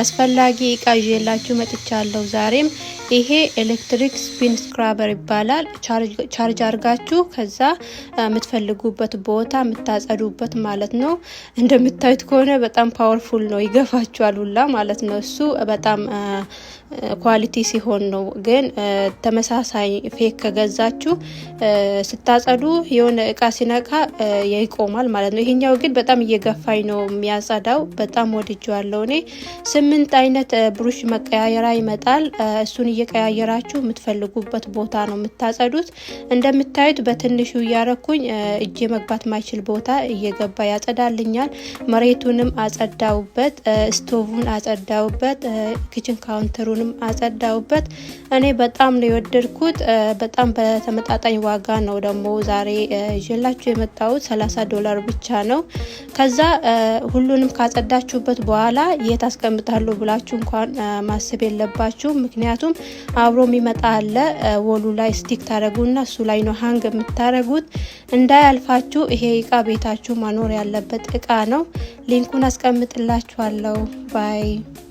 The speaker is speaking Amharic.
አስፈላጊ እቃ ይዤላችሁ መጥቻለሁ። ዛሬም ይሄ electric spin scrubber ይባላል። Charge አርጋችሁ ከዛ የምትፈልጉበት ቦታ የምታጸዱበት ማለት ነው። እንደምታዩት ከሆነ በጣም powerful ነው፣ ይገፋችኋል ሁላ ማለት ነው። እሱ በጣም quality ሲሆን ነው። ግን ተመሳሳይ fake ከገዛችሁ ስታጸዱ የሆነ እቃ ሲነካ ይቆማል ማለት ነው። ይሄኛው ግን በጣም እየገፋኝ ነው የሚያጸዳው። በጣም ወድጄዋለሁ እኔ። ስምንት አይነት ብሩሽ መቀያየራ ይመጣል። እሱን እየቀያየራችሁ የምትፈልጉበት ቦታ ነው የምታጸዱት። እንደምታዩት በትንሹ እያረኩኝ እጄ መግባት ማይችል ቦታ እየገባ ያጸዳልኛል። መሬቱንም አጸዳውበት፣ ስቶቭን አጸዳውበት፣ kitchen counter ኡንም አጸዳውበት። እኔ በጣም ነው የወደድኩት። በጣም በተመጣጣኝ ዋጋ ነው ደግሞ ዛሬ ይዤላችሁ የመጣሁት፣ 30 ዶላር ብቻ ነው። ከዛ ሁሉንም ካጸዳችሁበት በኋላ የት አስቀምጣለሁ ብላችሁ እንኳን ማሰብ የለባችሁ። ምክንያቱም አብሮ የሚመጣ አለ። Wall ኡ ላይ stick ታደረጉና እሱ ላይ ነው hang የምታደረጉት። እንዳያልፋችሁ። ይሄ እቃ ቤታችሁ መኖር ያለበት እቃ ነው። Link ኡን አስቀምጥላችኋለሁ። Bye.